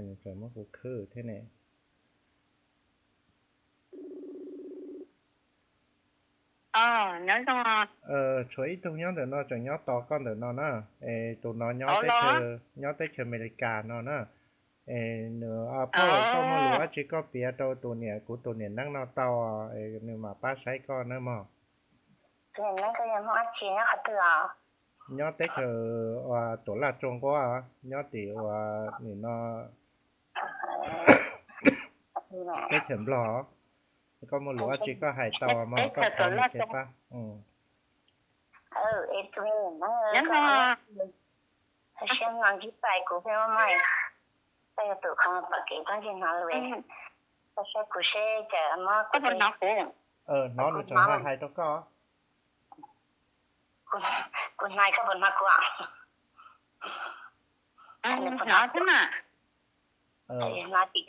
Nws tseem muab kuv khwb thiab ne. Tshuav ib tug nyob ntawm no tseem nyob tos koj ntawm no na. Es tus no nyob teb chaws Amelikas no na. Es nws, koj muaj lus dab tsi koj piav rau tus niam, kuv tus niam neeb no tau, es nws mam pab saib koj nawb mog. Tus niam neeb koj yog Hmoob dab tsi, nyob qhov twg os? Nyob teb chaws uas Tuam Laj Tsua Nquab, nyob tim uas nim no teb chaws Nplog. Koj muaj lus dab tsi koj hais tau mog, koj thov niam thiab pab. Siab no ntsib pais kuv pheej muaj mob, koj yog tus qhov tom kev koj ntsej hnov lus, koj saib kuv seb cas mob kuv. Hnov nws tseem hais hais rau koj. Kuv hnov koj puas hnov kuv? Hnov thiab mas. Hnov ces,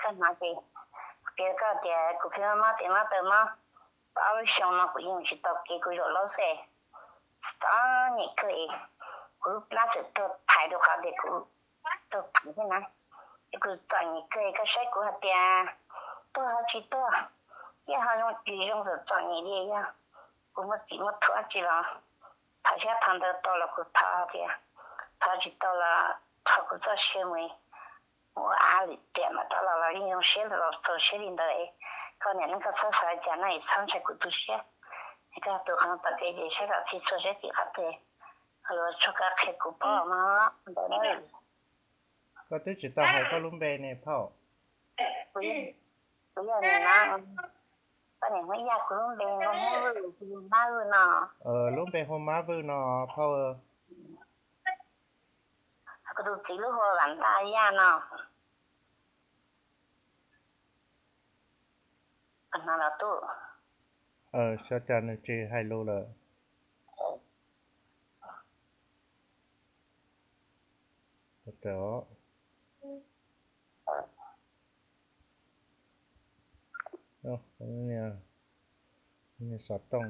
koj hnov ces, kuv piav koj tias kuv pheej mob tes mob taw mob, tau ob lub xyoo no kuv yeej tsis tau kev, kuv zaum laub xwb. Txom nyem kawg, kuv lub plab txawm tuag phais rau qhov tias kuv tuag phais thiab na. Es kuv txom nyem kawg, koj saib kuv hais tias tuag ho tsis tuag, ciaj ho zoo tsis zoo, txom txom nyem li. Yog kuv muaj txim muaj thuam dab tsi los thov, xyov thov ntawd tau los kuv thov tias, thov tsis tau los thov kuv txoj sia mus ua av lwm tiam mam rov los, los yeej zoo siab los txaus siab li ntawd. Koj niam neeb koj txhob xav cas no es txhob ntshai kuv tu siab. Koj tus qhov tom kev ces saib kom txhij txhua seb tim qhov twg, luag tsuas koj qhia kuv paub mog ntawd na. Koj twb tsis tau hais koj lub npe ne phauj. Kuv yog, kuv yog nim no, koj niam Hmoob Yaj, kuv lub npe hu Mab Vwj, kuv hu Mab Vwj no. Lub npe hu Mab Vwj no phauj. Kuv tus txiv lub hu Vam Ntaj Yaj no. Xyov cas nws tsis hais lus lawm. Xov tooj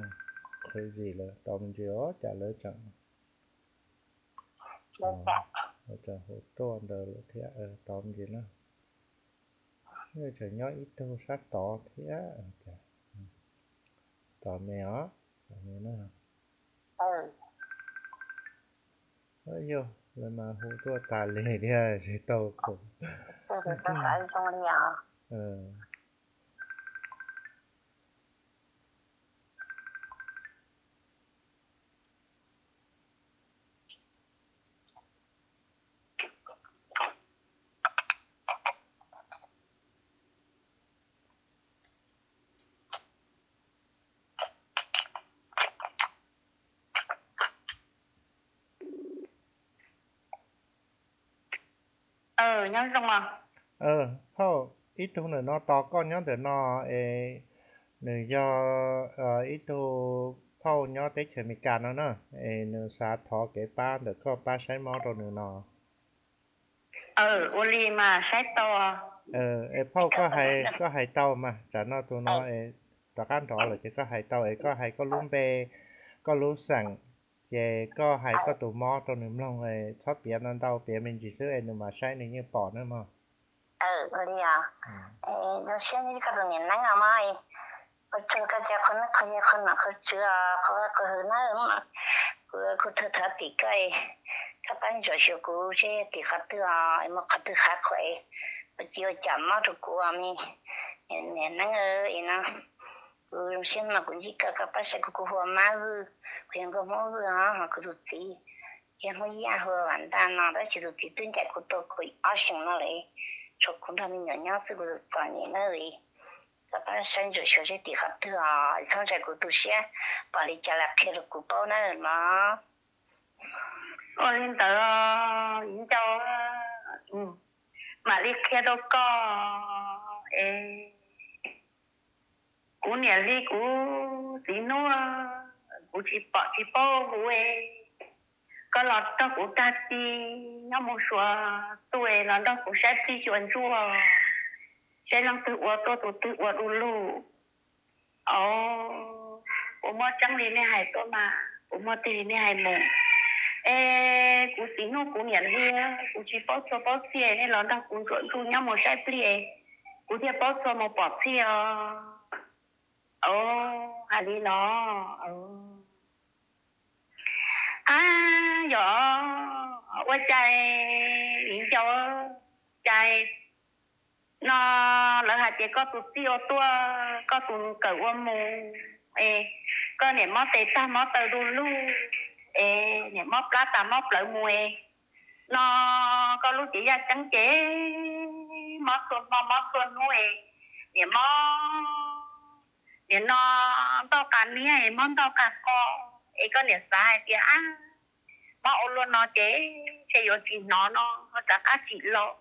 crazy lawm, tos me ntsis os, cas lawv tseem, lawv tseem hu tuaj ntawd lawm thiab, tos me ntsis na. Tseem nyob ib tug sab tod thiab, tos me os, tos me na. Yog lawv mas hu tuaj tas li thiab tsis tau khoom. Nyob zoo. Phauj, ib tug ntawm no tos koj nyob ntawm no es nws yog ib tug phauj nyob teb chaws Amelikas no na, es nws xav thov kev pab ntawm koj pab saib mob rau nws no. Ua li mas saib tau. Es phauj, koj hais tau mas, tsam no tus no es rov qab nrov lawm ces koj hais tau es koj hais koj lub npe, koj lub xeem, ces koj hais koj tus mob rau nws mloog, txhob piav ntau ntau, piav me ntsis xwb es nws mam saib nws yeej pom na mog. Ua li os. Zoo siab ntsib koj tus niam neeb os mog. Ua tsaug koj cov qhua neeb qhua yaig qhua nom qhua tswv os, qhua vaj qhua hwm na. Kuv kuj thov thov tim koj, koj pab ntsuam xyuas kuv seb tim qhov twg os, mus qhov twg qhav qhuam, ua tsis ua cas mob rau kuv os me niam neeb es no. Kuv zoo siab no kuv ntsib koj, koj pab saib kuv, kuv hu ua Mab Vwj, kuv yog nkauj Hmoob Vwj os, kuv tus txiv yog Hmoob Yaj hu ua Vam Ntaj no, tab sis tus txiv twb ncaim kuv tau kaum ob xyoos no lawm, tshuav kuv nrog me nyuam nyob xwb, kuv txom nyem na. Koj pab saib ntsuam xyuas seb tim qhov twg os, txhob ntshai kuv tu siab, pom li cas los qhia rau kuv paub na mog. Ua li ntawd, ncau, mam li qhia rau koj es kuv niam li kuv txiv hnub, kuv tsis pom tsis paub kuv, koj los nrog kuv tag kis nyob mus Suav txuj los nrog kuv saib plig xyuas ntsuaj, saib leej twg ua tuaj tus twg ua du lug. Au, kuv muaj tseeb li nej hais tuaj mas, kuv muaj tiag li nej hais mus. Es kuv txiv hnub kuv niam hli, kuv tsis paub txhua paub txhia, nej los nrog kuv ntsuam ntsuj nyob mus saib plig, kuv thiaj paub txhua mus pom txhia os. Hais li los, a, yog ua cas viv ncaus, cas no lawv hais tias koj tus txij ua tuaj, koj tus nkawm ua mus, es koj niam mob tes tag mob taw du lug, es niam mob plab tas mob plawv mus, es no koj lub cev yaj ceeb ces mob txhua hmo mob txhua hnub, es niam mob, niam no ntoj qas niab es mob ntoj qas qo, es koj niam xav hais tias a, mob ua luaj no ces ntshe yuav tsis hnov no rov qab tsim los,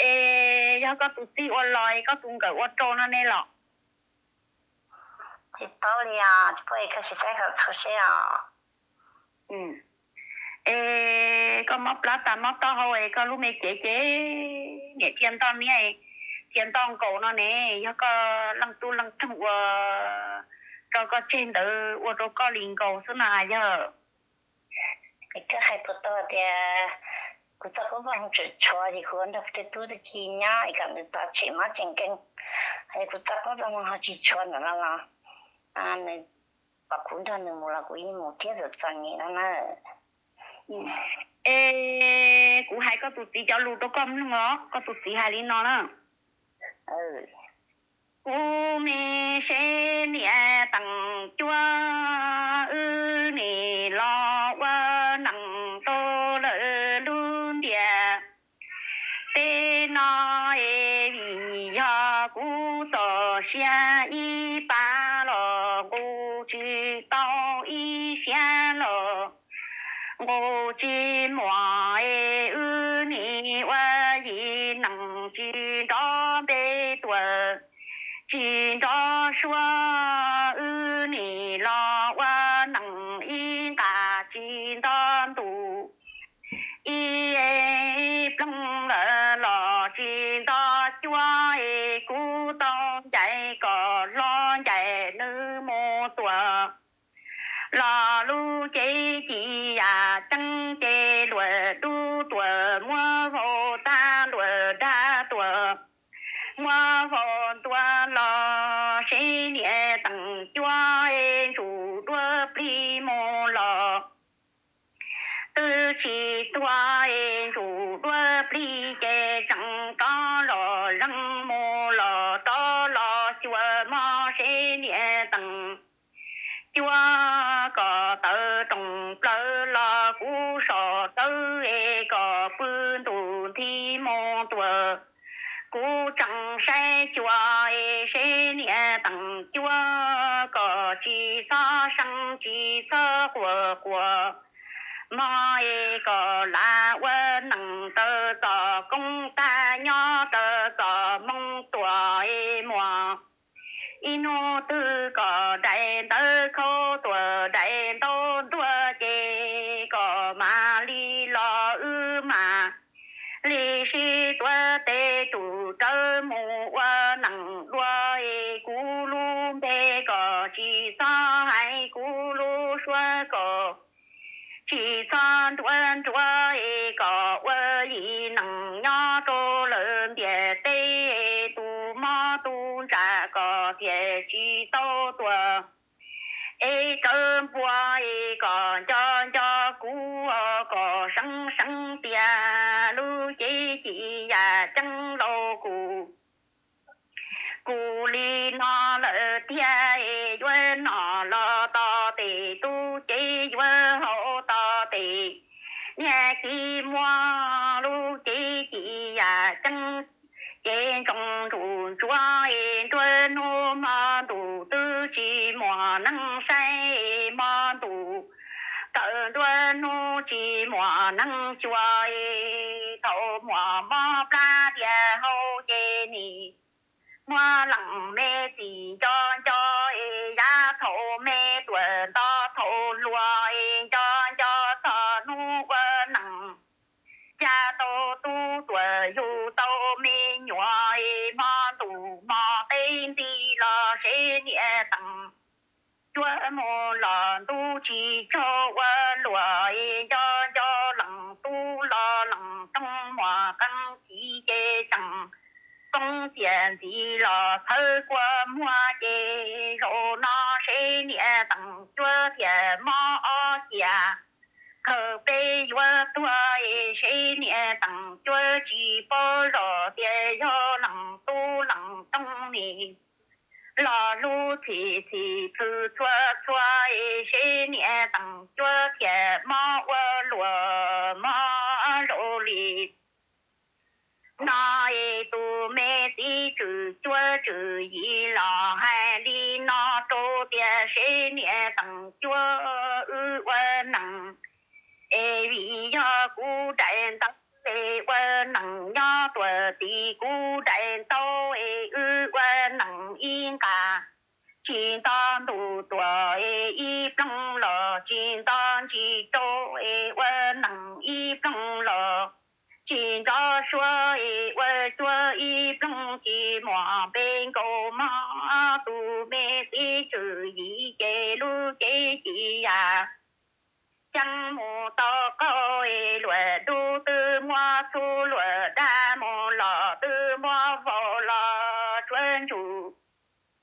es yog koj tus txij ua los es koj tus nkawm ua rau no ne los? Tsis paub li os, tsis paub, koj sim saib kom txhua seb os. Es koj mob plab tas mob taub hau es koj lub me cev ces niam dhia ntoj niab, dhia ntoj nkaus no ne, yog koj leej tub leej roog ua rau koj tseg ntawd ua rau koj li nkaus xwb no yog. Koj hais puas tau tias kuv txoj koob vaj hoog tseem tshuav ces kuv ua nrog tej tub tej ki nyob es kom nws txom tseem mob tseem nkeeg, es kuv txoj koob txoj moo ho tsis tshuav ntawm no los nws kom kuv nrog nws mus los kuv yeej mus thiab txom txom nyem no na. Es kuv hais koj tus txiv cov lus rau koj mloog os, koj tus txiv hais li no na. Kuv me Seb Niam Teem Cuab, wb nim los ua neej rau lawv lub ntiaj teb no es vim yog kuv txoj sia ib pab los nqus tsis tau ib siab los nqus tsis muaj es wb nim ua yim neej tsis nrov npe tuaj tsis nrov suab, wb nim los ua neej ib nqaj tsis nto ntuj ib ploog lawm los tsis nto cuab es kuv tau ncaim kom hlo ncaim nws mus tuaj los lub cev ci yam ceeb ces luam dub tuaj muab vau tag luam dag tuaj muab vau ntua los Seb Niam Teem Cuab es ntsuj duab plig mus los twb tsis tuag es ntsuj duab plig ces tseem rov los zeeg mus los rov los xyuas mog Seb Niam Teem Cuab kom tawv rooj plaws los kuv soj dawb es kom pw ntuj nthi mus tuaj kuv tseem saib xyuas es Seb Niam Teem Cuab kom tsis txhob seev tsis txhob quaj quaj mog es kom lam ua neej raws txoj koob tag nyob raws txoj moo tuaj es muaj ib hnub twg kom daim ntawv khaub tuaj daim ntaub ntuag ces kom mam li los wb mam li sib tuav tes tsum rawv mus ua neej dua es kuv lub npe kom tsis txhob hais kuv lub suab kom tsis txhob nruab nruab es kom ua yim neej nyob rau lawv ntiaj teb es tus mob tus ntsaj kom thiaj tsis tau tuaj es tsawv npua es kom nco nco kuv kom seev seev tias lub cev ci yam ceeb laus kuv kuv li no lawm tiag es yuav noj los tos tes tub cev yuav haus tos tes niag ci muag lub cev ci yam ceeb ces ntsoov ntsuj ntsuav es nruab hnub hmo ntuj twb tsis muaj neeg saib hmo ntuj tawm nruab hnub tsis muaj neeg xyuas es thaum muaj mob plab tiaj hau ces nim muab leej me txim nco nco es yav thaum me tuaj nto thaum hluas es nco nco txog hnub ua neej ya tau tub tuaj yug tau me nyuam es hmo ntuj hmo teb nti los Seb Niam Teem Cuab mus los ntuj tsis tsaug ua luaj es nco Txias ntxiv los txhawb kua muag ces zaum no seb niam Teem Cuab thiaj mob ob cias. Khaws peb yuav tuag es seb niam Teem Cuab tsis paub zog tias yog leej tub leej toog ni los lub txhim txhim plhws txhua txhua es seb niam Teem Cuab thiaj mob ua luaj mob zoo li no es tus me txiv Tswm Cuab Tswm Yim los hais li no rau tias seb niam Teem Cuab wb ua neej es vim yog kuv daim ntaub es ua neej nyob tuam tim kuv daim ntaub es wb ua neej ib nqa. Tsis nto ntuj tuam es ib ploog los tsis nto ntsis rau es ua neej ib ploog los tsis nto suab es ua cuab ib ploog tsis muaj npe nkaus mog. Tus me txiv Tswm Yim ces lub cev ci yam ceeb mus tau qaug es luam dub twb muab txhub luam dab mus los twb muab vau los tsuav ntsuj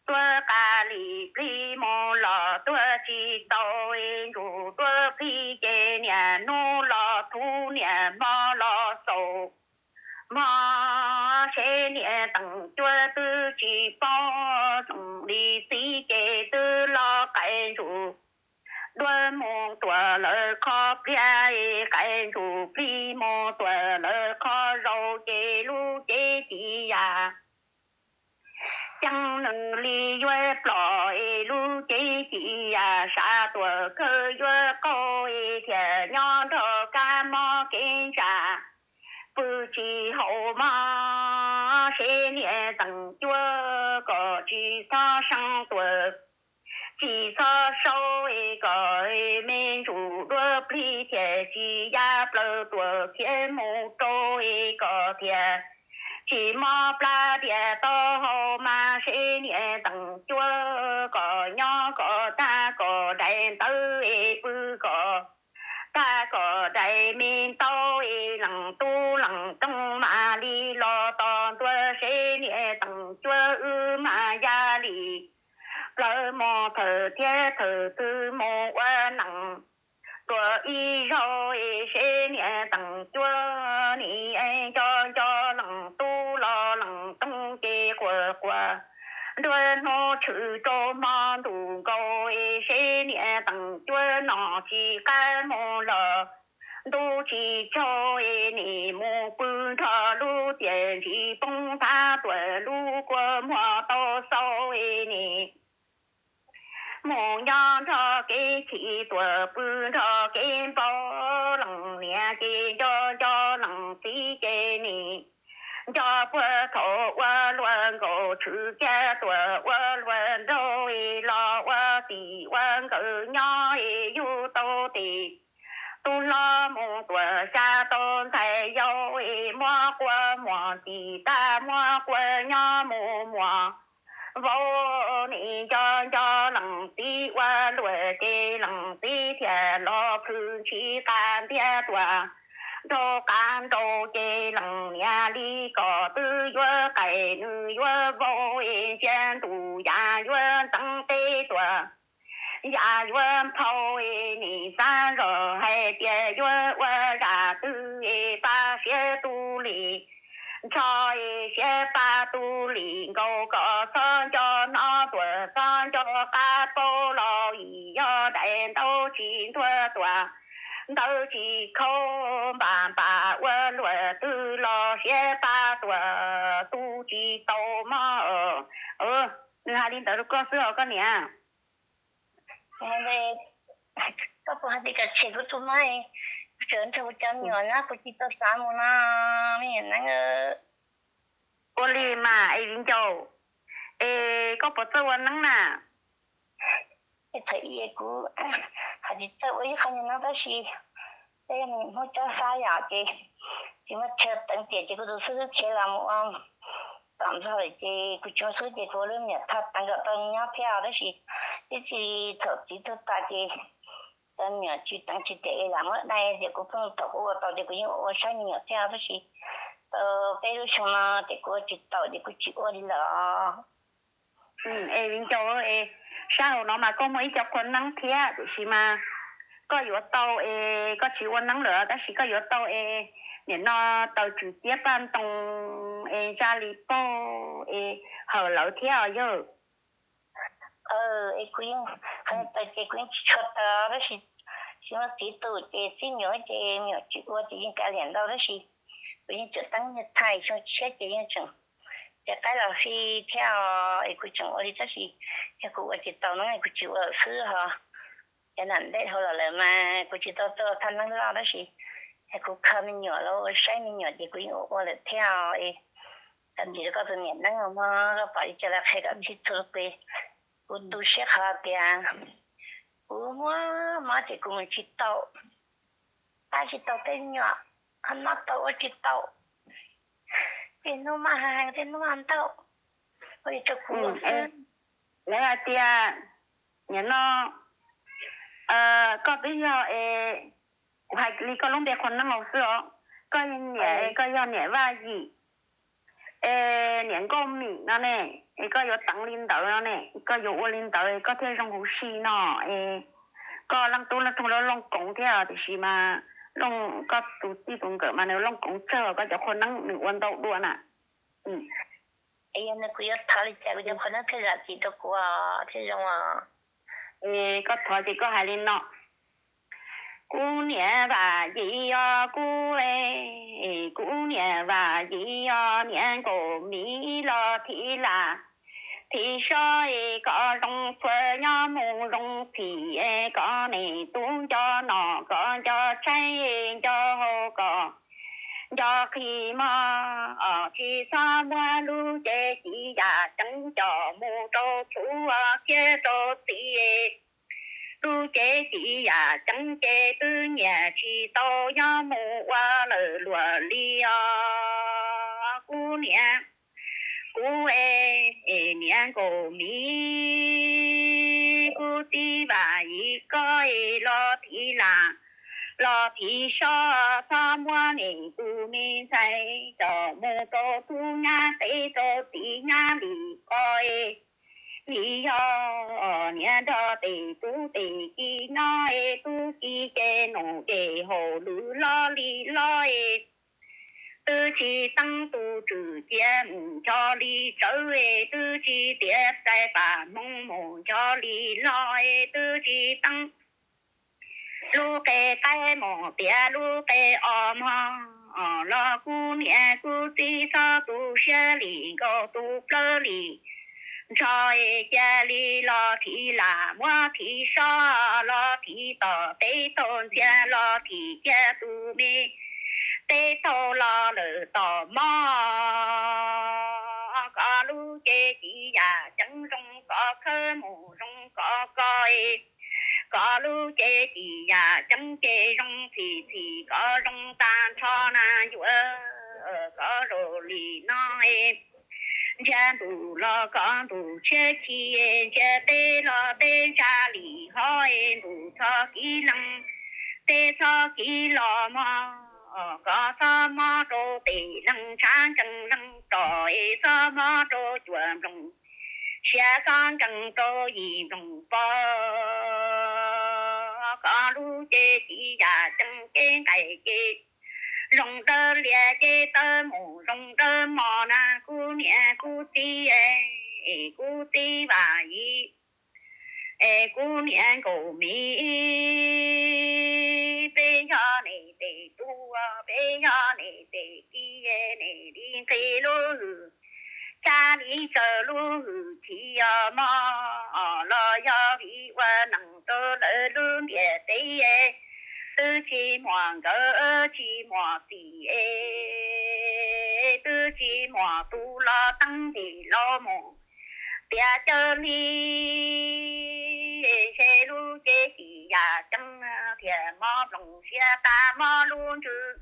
tuaj qas li plig mus los tuaj tsis tau es ntsuj tuaj plig ces niaj hnub los thuv niaj hmo los xaus mog. Seb niam Teem Cuab twb tsis paub zoo li txiv ces twb los qais ntsuj duab mus tuam lawv qhov pliaj es qais ntsuj plig mus tuam lawv qhov zaus ces lub cev ci yam ceeb nws li yuav plom es lub cev ci yam sab tuam kawg yuav qaug es thiaj nyob nrog kab mob kev ntsa pw tsis haum mog. Seb niam Teem Cuab kom tsis txhob seev tuam tsis txhob sau es kom me ntsuj duab plig thiaj tsis ya plaws tuam khiav mus rau es kom thiaj tsis mob plab diav taub hau mas seb niam Teem Cuab kom nyob kom tag kom daim ntawv es pw kom tag kom daim me ntaub es leej tub leej toog mam li los tos ntua seb niam Teem Cuab wb mas ya li plaws mus thawm thiab thawm twg mus ua neej dua ib zaug es seb niam Teem Cuab nim nco nco leej tub los leej toog ces quas quas nruab hnub tshwm rau hmo ntuj nkaus es seb niam Teem Cuab no tsis qab mus los ntuj tsis tsaug es nim mus pw nrog lub tiaj ntsis poob thab tuam lub kua muag tau xau es nim mus nyob nrog kev chim tuam pw nrog kev npau leej niam ces nco nco leej txiv ces nim nco puag thaum ua luag nkaus tshwm kiag tuam ua luag nraug es los ua txij ua nkawm nyob es yug tau tes tub hlob mus tuam xya tau ntxhais yau es muab quas muag txim tag muab quas nyob mus muag vauv nim nco nco leej txiv ua luag ces leej txiv thiaj los plhws ntshis qas ntiag tuam nraug qas nraug ces leej niam li kom twb yuav qais nws yuav vauv es ntsia ntuj yam yuav ntxeev teb tuam yam yuav nphau es nim xav zog hais tias yuav ua zaj twg es pab siab tu li nrho es siab pab tu li nkaus kom txhob nco hnov tuam txhob nco qab paub los vim yog daim ntaub tsis ntuag tuam ntawv tsis khau npam npam ua luag twg los siab pab tuam tu tsis tau mog. Nws hais li ntawd rau koj xwb os koj niam. Koj puas hais tias kav tsij kuv tus mas, kuv tseem nrog kuv cov me nyuam na, kuv tsis tau xav mus no, me nyuam neeb. Ua li mas es viv ncaus, es koj puas txawj ua neeb na? Thaum ub kuv hais tsis txawj ua ib qho nyuag neeb tab sis tej Hmoob cob fab yom ces tsis muaj chaw teev tiam ces kuv tus xib hwb khiav los mus ua tom ntxog lawm ces kuv tsis muaj xib hwb ces kuv ua lub me nyuam thaj teev kom tau nyob thiab tab sis tib txij thaum txiv tuag tas ces cov me nyuam tsis teev tsis tiam es lam muab dai tias kuv pheej thaum kuv ua tau ces kuv yeej ua saib me nyuam thiab tab sis Peb lub xyoo no ces kuv ua tsis taus ces kuv tsis ua li lawm. Es viv ncaus, es sab hauv no mas koj muaj ib co qhua neeb thiab tiam sis mas koj yuav tau es koj tsis ua neeb lawm tab sis koj yuav tau es nim no taws tswm ciab paj ntoo es ntsa li paug es hawm lawv thiab os yawg. Es kuv yeej, qhov taws ces kuv yeej tsis tshua taws tab sis tsis muaj txiv tus ces txib me nyuam ces me nyuam tsis ua ces yeej kav liam ntau tab sis kuv yeej tsuas teeb thaij xyoo tshiab ces yeej tseem, ces qaib los fij thiab es kuv tseem ua li tab sis yog kuv ua tsis tau no kuv tsis ua lawm xwb ho. Cov nam ntej dhau los lawm mas kuv tsis tau tuaj thaj neeb loj tab sis yog kuv kho me nyuam los ua saib me nyuam ces kuv yeej ua ua lawm thiab. Koj txiv rau koj tus niam neeb os mog, koj pom li cas los qhia kom txhij txhua lub qe. Kuv tu siab qhov tias kuv muaj mob ces kuv mus tsis tau, pab tsis tau tej nyuam, ho mob tau ua tsis tau. Tej hnub mob heev tej hnub mob ntau, ua li rau kuv xwb. Lawv hais tias nim no koj twb yog es, kuv hais li koj lub npe qhua neeb laus xwb os, koj niam, koj yog niam Vaj Yim es niam Nkauj Mim no ne, es koj yuav teev li ntawd no ne, koj yuav ua li ntawd koj thiaj zoo huv si no es koj leej tub leej roog lub looj koov thiab tiam sis mas koj tus txij tus nkawm mas nws looj koov tsawg koj cov qhua neeb nws ua ntau dua na. Es yog no kuv yuav thov li cas kuv cov qhua neeb thiaj zam txim rau kuv thiaj zoo os? Koj thov ces koj hais li no, kuv niam Vaj Yim os, kuv, kuv niam Vaj Yim os, niam Nkauj Mim los thim lam thim sob, koj zoo txhua nyob mus zoo txhim, koj niam tub nco nom koj nco tshaib nco haus koj nco qhis mog, tsis txhob muab lub cev ci yam ceeb coj mus rau txhuv thiab rau txiv. Lub cev ci yam ceeb ces twb nyiam tsis tau nyob mus ua lawm luag li os. Kuv niam, kuv, niam Nkauj Mim, kuv txiv Vaj Yim, koj los thim lam los thim sob, txhob muab niam tus me ntxhais coj mus rau tub nyab teb rau txiv nyab li koj. Vim yog niam nrog tej tub tej ki nyob es tub ki ces noj ces haus lwm loj li loj es twb tsis teeb tus tswm ciab mus ncho li tsawv es twb tsis tiav txais paj hmoov mus ncho li loj es twb tsis teeb lub qe qaib mus tiav lub qe os mog. Los kuv niam kuv txiv txhob tu siab li nkaus tu plawv li ntsho es cia li los thim lam muab thim sob los thim tom teb thaum ntxiag los thim kiag tus me teb thaum los lawm tom mog. Koj lub cev ci yam ceeb zoo koj khawb mus zoo koj koj es koj lub cev ci yam ceeb ces zoo txhim txhim koj zoo tag nrho na yuav koj zoo li no es ntsiag ntuj los koj ntuj tshiab khi es ntsiag teb los teb ntsaj li hov es ntuj txhob kiv leej teb txhob kiv los mog. Koj txhob mob rau tej leeg ntshav nkees leeg roj es txhob mob rau cuam nplooj siab txhob nkees rau yim nplooj pog. Koj lub cev ci yam ceeb cev nqaim ces zoo dawb lias ces tawb mus zoo dawb mos na kuv niam kuv txiv, kuv txiv Vaj Yim es kuv niam Nkauj Mim. Peb yog nej tej tub, peb yog nej tej ki, nej li nqis lub hwj chim li tsaws lub hwj chim os mog. Los yog vim ua neej rau lawv lub ntiaj teb twb tsis muaj nkawd tsis muaj txiv, twb tsis muaj tus los teeb nti los mus tiav cawv li. Ntshe lub cev ci yam ceeb thiaj mob nplooj siab tas mob lub ntsws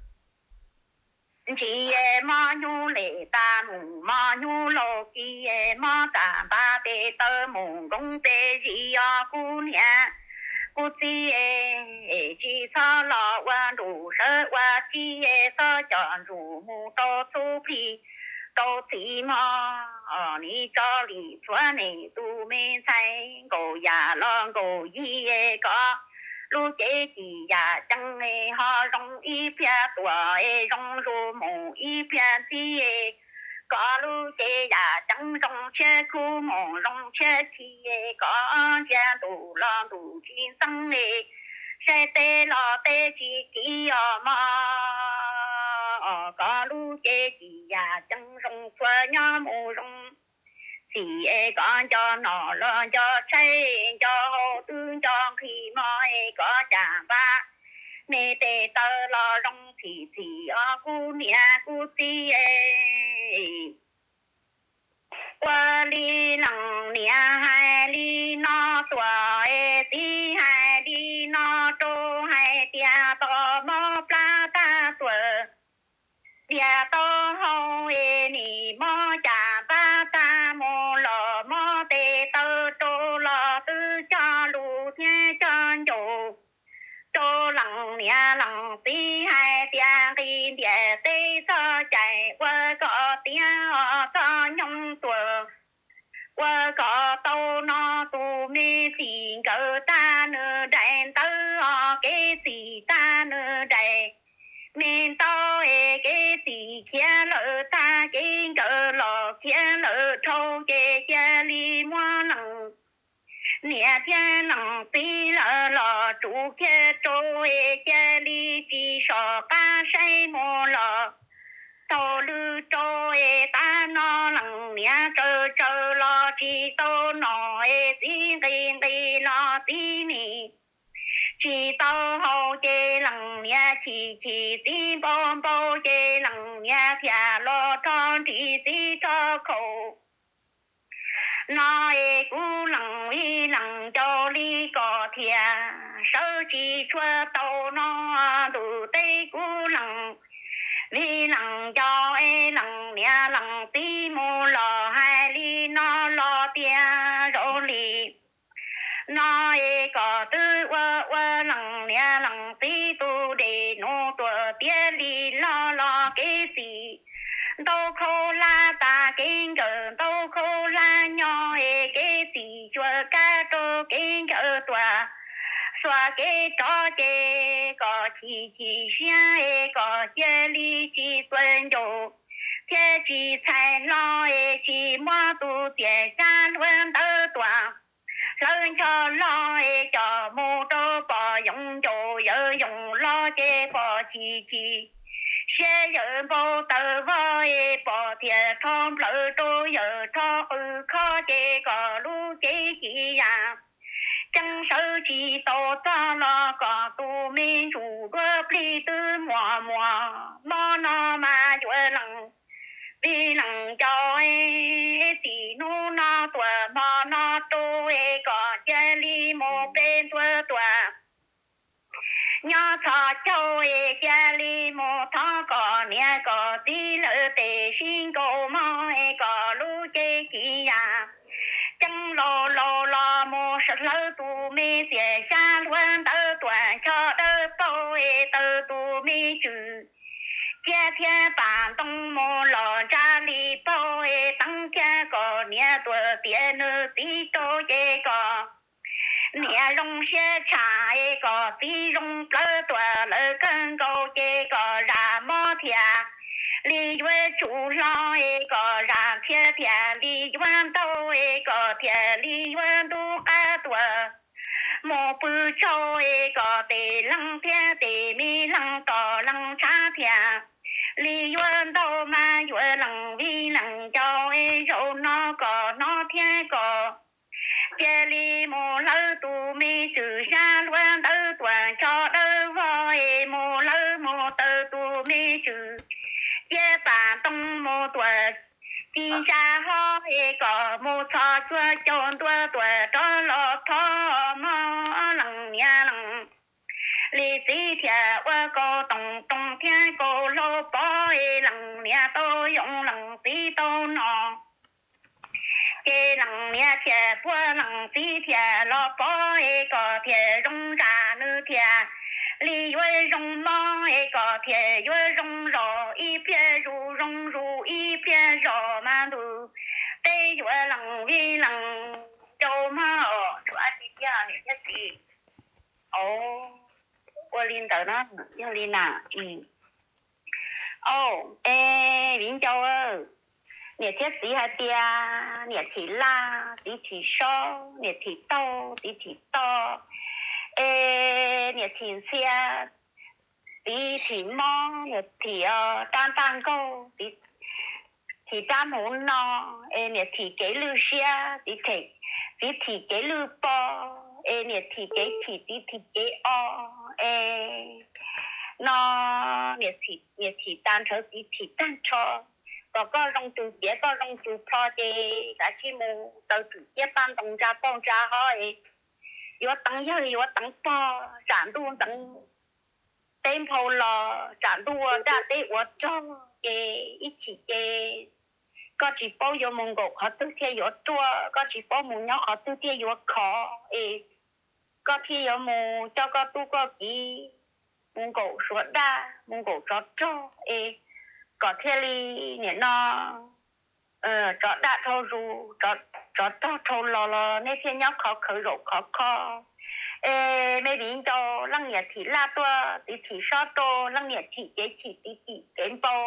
ntsis, mob nyuj lem tas mus mob nyuj laus kis, mob tas npab pes taw mus nkoos pes zis os kuv niam. Kuv txiv es, tsis txhob los ua nruj sawv ua tsi es, txhob coj ntsuj mus rau txhuv plig rau txiv mog. Nim tso li txhua nej tus me ntxhais, nkaus yam los nkaus yig es, koj lub cev ci yam ceeb es ho zoo ib pliag tuaj es zoo zuj mus ib pliag ntxiv es, koj lub cev yam ceeb zoo tshiab kub mus zoo tshiab khi es, koj ntsia ntuj los ntuj tsis ntxeev es, saib teb los teb tsis kiv os mog. Koj lub cev ci yam ceeb zoo txhua nyob mus zoo txhim es, koj nco noj los nco tshaib, nco haus twb nco nqhis mog es, koj caj npab me tes taw los zoo txhim txhim os kuv niam kuv txiv es. Ua li leej niam hais li no tuaj es, txiv hais li no rau, hais tias tau mob plab tag tuaj, tias tau hau es, nim mob caj npab tag mus los, mob tes taw rau los twb cog lus thiab cog ncaus rau leej niam leej txiv hais tias nqis ntiaj teb txoj cai ua kom tiav os txoj nyoog tuaj, ua kom tau no tus me txij nkawm tag nws daim ntawv os, kev txij tag nws daim me ntau es, kev txij khiav lawm tag kev nkawm los khiav lawm dhau ces cia li muab leej niam thiab leej txiv lawv los tsum khiav rau es, cia li tsis soj qab saib mus los thaum lwm rau es, tav no leej niam tsaws tsaws los tsis tau noj es, txiv nqis nqis los txiv nim tsis tau haus ces, leej niam chim chim txiv npau npau ces, leej niam thiaj los rho nris txiv rho khaum. No es kuv leej vij leej ncaus li koj thiaj sawv tsis tshua tau no, ntuj teb kuv leej vij leej ncaus es, leej niam leej txiv mus los hais li no los tias zoo li no es, koj twb ua ua leej niam leej txiv tus dej num tuaj tiav li los los, kev txij ntau khaub hlab tag kev nkawm ntau khaub hlab nyob es, kev txij xyuas kab rau kev nkawm tuaj xuas kev rov ces, koj chim chim siab es, koj cia li tsis txuas ncauj thiab tsis txhais hlo es, tsis muab tus txiaj xyab hluav ntawv tuaj hlawv ncho hlo es, coj mus rau pog yoo ncaus, yawm yoo los ces pog chim chim siab, yawm npau taws vog es, pog thiaj rho nplawm rau yawm rho qw khob ces, koj lub cev ci yam ceeb sawv tsis tau txog los, koj tus me ntsuj duab plig twb muaj muaj mob no mas yuav leej vij leej ncaus es, txij hnub no tuaj hmo no rau es, koj cia li mus pem ntuj tuaj nyob txhos caug es, cia li mus thov koj niam koj txiv lawv tej sib nkaus mog es, koj lub cev ci yam ceeb laus laus los mus hlawv tus me txiaj xyab hluav ntawv tuaj ncho dawb paug es, taws tus me tswm ciab thiab pam ntoo mus los ntsa li paug es, teev kiag koj niam tuaj tiav nws txiv rau ces, koj niam zoo siab tshaj es, koj txiv zoo plawv tuaj lawv kawg nkaus ces, koj zaj mob thiaj li yuav tsum hlo es, koj zaj txhiab thiaj li yuav ntau es, koj thiaj li yuav ntub qab tuaj mus pw tsaug es, koj tej leeg thiab tej me leeg tom leej tshav thiaj li yuav ntau mas yuav leej vij leej ncaus es, zaum no koj hnov thiab koj cia li mus hlawv tus me tswm xyab hluav ntawv tuaj ncho dawb vog es, mus hlawv mus taws tus me tswm ciab pam ntoo mus tuaj ci ntsa hov es, koj mus txhos cuag caum ntua tuaj rov los thov mog leej niam leej li txiv thiaj ua kaus toom roos thiab kaus hlau pov es, leej niam tau yoo leej txiv tau noj ces leej niam thiaj puag leej txiv thiaj los pom es koj thiaj zoo zam nws thiaj li yuav zoo mob es koj thiaj yuav zoo zos, ib pliag zus zoo zus ib pliag zos mas ntuj, peb yuav leej vij leej ncaus mog. Tsuas dab tsi thiab niam thiab txiv? Ua li ntawd na, yog li na. Au, es viv ncaus, niam thiab txiv hais tias niam thim laj txiv thim sob, niam thim taug txiv thim to, es niam thim ntxhia txiv thim mob, niam thim rab ntaj nkaug txiv thim rab hmuv no, es niam thim kev lwj siab txiv thim kev lwj pog, es niam thim kev chim txiv thim kev o, es no niam thim tag nrho txiv thim tag nrho. Kom koj zoo tus tiav koj zoo tus plho ces kav tsij mus taw tswm ciab paj ntoo ntsa pauj ntsa hov es yuav teev yawg yuav teev pog, tsam ntuj nteev teb nphau los tsam ntuj ua daj teb ua rog ces ib chim ces koj tsis paub yuav mus nkaum qhov twg thiaj yuav ruaj, koj tsis paub mus nyob qhov twg thiaj yuav khov es koj thiaj yuav mus coj koj tub koj kiv mus nkaum suav daj mus nkaum tsov rog es kom thiaj li nim no tsov daj dhau zus, tsov rog dhau los los nej thiaj nyob khov khawv zaum khov kho. Es me viv ncaus, leej niam thim laj tuaj txiv thim sob rau, leej niam thim kev chim txiv thim kev npau,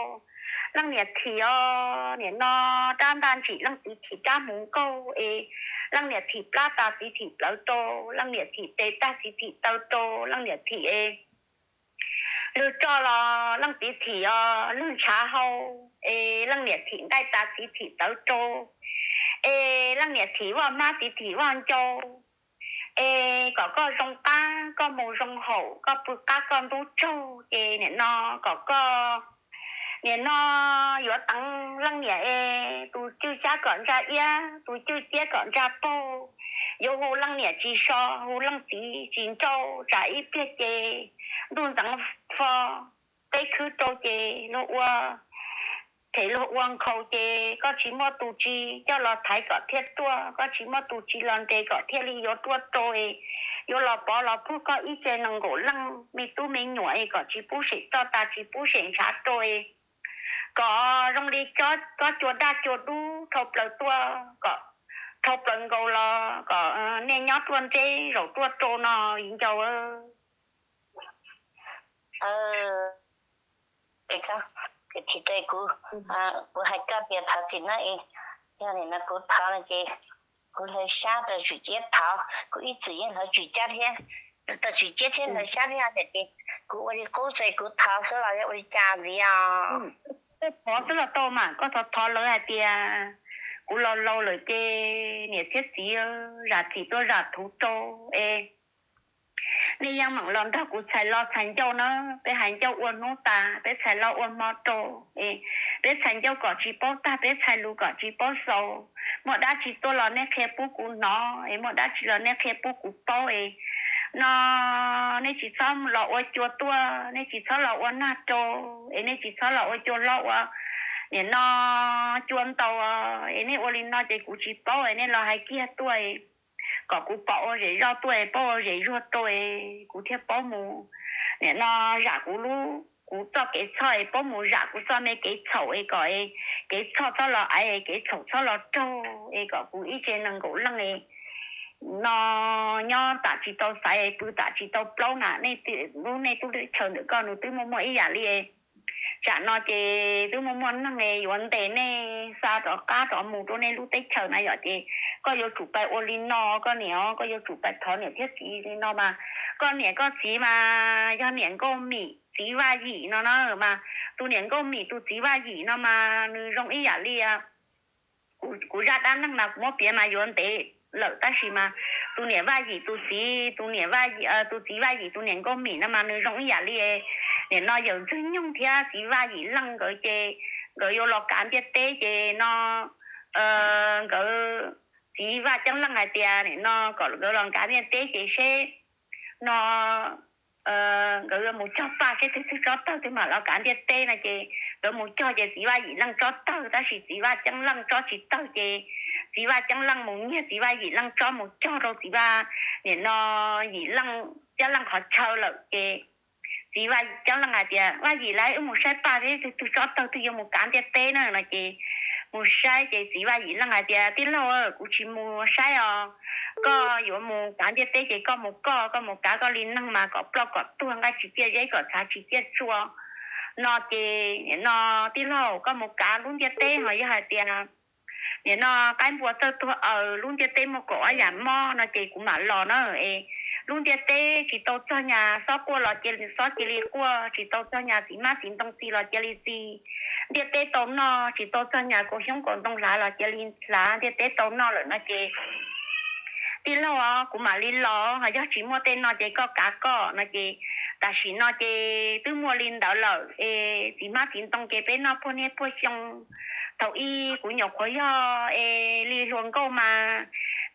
leej niam thim os nim no rab ntaj ntsim leej txiv thim rab hmuv nkaug es leej niam thim plab tas txiv thim plawv rau, leej niam thim tes tag txiv thim taw rau, leej niam thim es lwg roj los leej txiv thim os lwg ntshav hau, es leej niam thim nqaij tas txiv thim tawv rau, es leej niam thim vaj hmab txiv thim vaj ncau. Es kom koj zoo qab koj mus zoo haum, koj pw qab koj ntub tsaug, ces nim no kom koj nim no yuav teev leej niam es tus cwj xyab kom ntsa iab, tus cwj ciab kom ntsa paug, yuav hu leej niam tsis so, hu leej txiv tsis nrauj, tsam ib pliag ces ntuj ntxeev fo, teb khwb rau ces luag ua phem luag ua nkhaus ces koj tsis muaj tus tsis coj los thaiv kom thiaj ruaj, koj tsis muaj tus tsis los nres kom thiaj li yuav ruaj rau es yuav los pov los puag koj ib tse nees nkaum leej me tub me nyuam es kom tsis pub sem roj tas tsis pub sem ntshav rau es kom zoo li koj cua daj cua dub dhau plaws tuaj, kom dhau plaws nkaus los kom nej nyob ruaj nreb zaum ruaj rau no viv ncaus. Kuv hais koj tias thov txim na, yog nim no kuv thov no ces kuv hlawv xyab rau tswm ciab thov, kuv ib txwm yeej hlawv tswm ciab thiab, rau tswm ciab thiab hlawv xyab thiab tiam sis kuv ua li qub ces kuv thov xwb los yog ua li cas ntxiv os? Thov xwb los tau mas, koj thov thov lawv hais tias kuv laus laus lawm ces niam thiab txiv zam txim tuaj zam thuv rau es nej yeej meem los nrog kuv txhais lo txhais ncauj na, peb hais ncauj ua hnub tas, peb txhais lo ua hmo rau es peb txhais ncauj kom tsis paub tag, peb txhais lus kom tsis paub xaus. Muaj dab tsi tuaj los nej qhia pub kuv hnov es muaj dab tsi los nej qhia pub kuv paub es no nej tsis txhob los ua cua tuaj, nej tsis txhob los ua nag rau es nej tsis txhob los ua cua hlob ua nim no cua ntaus es nej ua li no ces kuv tsis paub es nej los hais kiag tuaj kom kuv pom ua zem zoj tuaj es paub ua zem zuag rau es kuv thiaj paub mus nim no zam kuv lub, kuv txoj kev txhoj es paub mus zam kuv txoj me kev txhaum es kom kev txhoj txhob los aiv, kev txhaum txhob los raug es kom kuv ib tse nees nkaum leej no nyob tam tsis tau xaiv, pw tam tsis tau plaub na. Nej lub, nej tub teb chaws ntawm koj nws twb muaj muaj ib yam li, tsam no ces twb muaj muaj neeg yuav ntes nej xa rov qab rov mus rau nej lub teb chaws na yom. Ces koj yuav tsum pais ua li no, koj niam, koj yuav tsum pais thov niam thiab txiv li no mas. Koj niam koj txiv mas yog niam Nkauj Mim txiv Vaj Yim no na mas, tus niam Nkauj Mim tus txiv Vaj Yim no mas nws zoo ib yam li kuv zaj dab neeg mas kuv muab piav mas yuav ntev lawm tab sis mas tus niam Vaj Yim tus txiv, tus niam, tus txiv Vaj Yim tus niam Nkauj Mim no mas nws zoo ib yam li nim no yawm Ntxwg Nyoog thiab txiv Vaj Yim Leej nkawd ces nkawd yuav los kav ntiaj teb ces no nkawd, txiv Vaj Ceeb Leej hais tias nim no kom nkawd los kav ntiaj teb ces seb no nkawd yuav mus cog paj seb twg twg tsob tawg twg mam los kav ntiaj teb no ces nkawd mus cog ces txiv Vaj Yim Leej tsob tawg tab sis txiv Vaj Ceeb Leej tsob tsis tawg ces txiv Vaj Ceeb Leej mus nyiag txiv Vaj Yim Leej tsob mus cog rau txiv Vaj, nim no, Yim Leej, Ceeb Leej qhov chaw lawm ces txiv Vaj Ceeb Leej hais tias, Vaj Yim, lawv wb mus saib paj seb twg twg tsob tawg twg yuav mus kav ntiaj teb na no ces mus saib ces txiv Vaj Yim Leej hais tias, Tij laug, kuv tsis mus saib os. Koj yuav mus kav ntiaj teb ces koj mus koj, koj mus kav koj li neeg mas kom ploj kom tuag, nqaij tsis ciaj zeb kom txhav tsis ciaj tsua no ces nim no, tij laug, koj mus kav lub ntiaj teb ho yog hais tias nim no qaib npua txawj tuag aws, lub ntiaj teb muaj kaum ob yam mob no ces kuv mam los na. Es lub ntiaj teb tsis tau txog nyas xob quaj los cia li, xob cia li quaj, tsis tau txog nyas txiv hmab txiv ntoo txi los cia li txi. Ntiaj teb tau noj, tsis tau txog nyas kaus xyoob kaus ntoo hlav los cia li hlav, ntiaj teb tau noj lawm no ces tij laug os, kuv mam li los, ho yog tsis muaj tej no ces koj kav koj no ces tam sim no ces twb muaj li ntawd lawm es txiv hmab txiv ntoo ces peb noj puag niaj puag xyoo. Thaum ub kuv nyuam qhuav yog es li hluas nkauj mas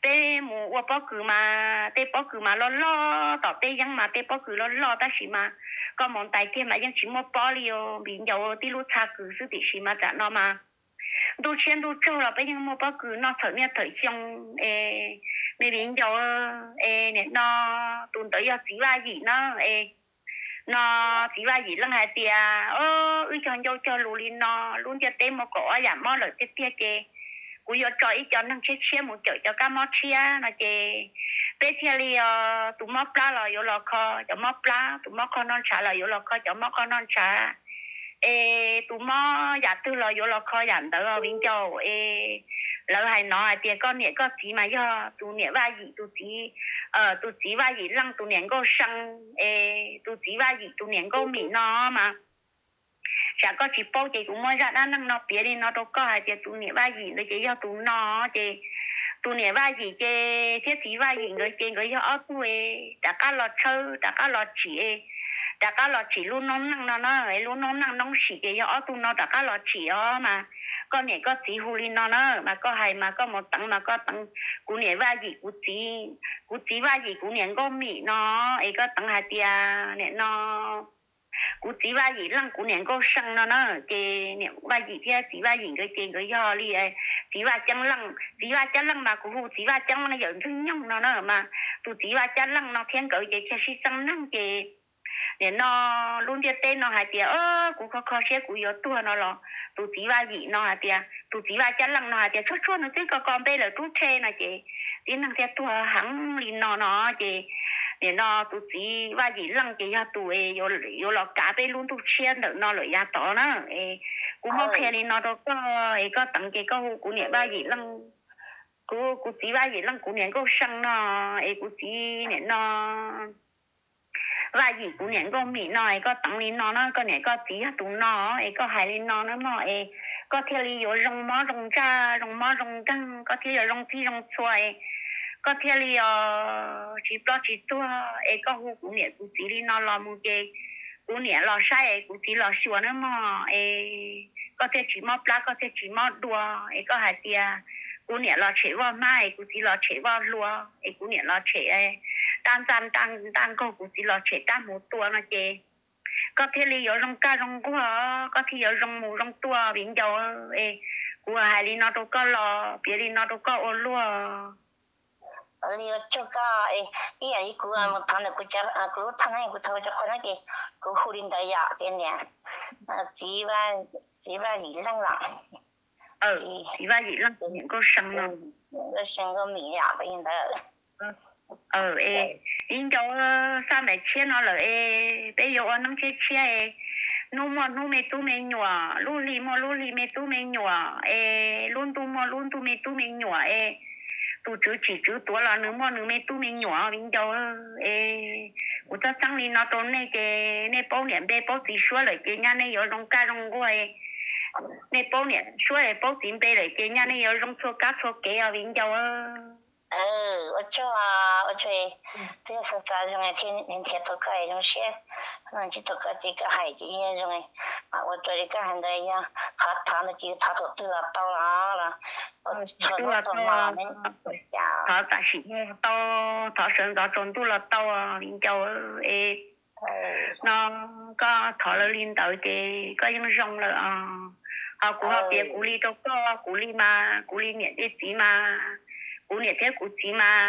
peb mus ua pob kws mas tej pob kws mas loj loj, tom peb yeeb mas tej pob kws loj loj tab sis mas koj mus ntais kiag mas yeej tsis muaj pob li os viv ncaus, tib lub txha kws xwb tiam sis mas tam no mas ntuj tshiab ntuj tsaug los peb yeej muaj pob kws noj txhawm niaj txhawm xyoo es me viv ncaus es nim no tus ntawd yog txiv Vaj Yim na es no txiv Vaj Yim Leej hais tias, Wb cog ncauj cog lus li no, lub ntiaj teb muaj kaum ob yam mob lawm tiag tiag ces kuv yuav tso ib co neeg tshiab tshiab mus cawm cov kab mob tshiab no ces peb thiaj li os, tus mob plab los yuav los kho cov mob plab, tus mob qhov noj ntshav los yuav los kho cov mob qhov noj ntshav es tus mob yam twg los yuav los kho yam ntawd os viv ncaus es lawv hais no hais tias koj niam koj txiv mas yog tus niam Vaj Yim tus txiv, tus txiv Vaj Yim Leej tus niam Nkauj See es tus txiv Vaj Yim tus niam Nkauj Mim no mas tsam koj tsis paub ces kuv muab zaj dab neeg no piav li no rau koj hais tias tus niam Vaj Yim ntawd ces yog tus no ces tus niam Vaj Yim ces thiab txiv Vaj Yim nkawd ces nkawd yog ob tug rov qab los tshawb, rov qab los tsim, rov qab los tsim lub noob neej no na, lub noob neej noob sim ces yog ob tug no rov qab los tsim os mas koj niam koj txiv hu li no na mas koj hais mas koj mus teev mas koj teev kuv niam Vaj Yim kuv txiv, kuv txiv Vaj Yim kuv niam Nkauj Mim no es koj teev hais tias nim no kuv txiv Vaj Yim Leej kuv niam Nkauj See no na ces niam Vaj Yim thiab txiv Vaj Yim nkawd ces nkawd yog li txiv Vaj Ceeb Leej, txiv Vaj Ceeb Leej mas kuv hu txiv Vaj Ceeb Leej yawm Ntxwg Nyoog no na mas tus txiv Vaj Ceeb Leej no thiab nkawd ces thiaj sib txeeb neeg ces nim no lub ntiaj teb no hais tias kuv kho kho siab kuv yuav tuag no los tus txiv Vaj Yim no hais tias, tus txiv Vaj Ceeb Leej no hais tias tshuav tshuav nws twb ko ko npe lawm rub rhe no ces tib neeg thiaj tuag heev li no no ces nim no tus txiv Vaj Yim Leej ces yog tus yuav los kav peb lub ntuj tshiab ntawm no lawm yav tod na. Kuv muab qhia li no rau koj es koj teev ces koj hu kuv niam Vaj Yim Leej, kuv, kuv txiv Vaj Yim Leej kuv niam Nkauj See no es kuv txiv nim no Vaj Yim kuv niam Nkauj Mim no es koj teev li no na, koj niam koj txiv yog tus no es koj hais li no na mog es koj thiaj li yuav zoo mob zoo ntsaj, zoo mob zoo nkeeg, koj thiaj yuav zoo txij zoo txhua es koj thiaj li os tsis ploj tsis tuag es koj hu kuv niam kuv txiv li no los mus ces kuv niam los saib es kuv txiv los xyuas na mog es koj thiaj tsis mob plab koj thiaj tsis mob dua es koj hais tias kuv niam los tshem voj hmab es kuv txiv los tshem voj hlua es kuv niam los tshem rab ntaj ntaj nkaug kuv txiv los tshem rab hmuv tua no ces koj thiaj li yuav zoo kaj zoo nquag, koj thiaj yuav zoo mus zoo tuaj viv ncaus es kuv hais li no rau koj los piav li no rau koj ua luaj. Li ua tsaug koj, ib yam li kuv mus thov ntawm kuv, kuv lub thaj neeb kuv thov cov qhua no ces kuv hu li ntawd yom ces niam txiv Vaj Yim Leej los, txiv Vaj Yim Leej niam Nkauj See no, Nkauj See Nkauj Mim yom li ntawd. Es viv ncaus, xaj ntais tshiab no lawm es peb yuav ua neeb tshiab tshiab es hnub muaj hnub me tub me nyuam, lub hli muaj lub hli me tub me nyuam es lub ntuj muaj lub ntuj me tub me nyuam es tus tswv tsim tswv tuav los nws muaj nws me tub me nyuam viv ncaus es kuv txhaj txheeb li no rau nej ces nej paub niam npe paub txiv suab lawm ces nyaj nej yuav zoo kaj zoo nquag. Nej paub niam suab paub txiv npe lawm ces nyaj nej yuav zoo txhua kab txhua kev os viv ncaus. Ua tsaug, ua tsaug, twb xav xav zoo thiab nrhiav tau koj zoo siab, ntsib tau koj ces koj hais ces zoo, mas ua rau li koj hais ntawd yog qhov thov ntawd ces thov thaum twg los tau los, thov tam sim no los tau, thov sawv ntxov tsaus ntuj los tau viv ncaus es no koj thov lawv li ntawd ces koj yeej zoo lawm os. Ho kuv ho piav kuv li rau koj, kuv li mas kuv li niam li txiv mas, kuv niam thiab kuv txiv mas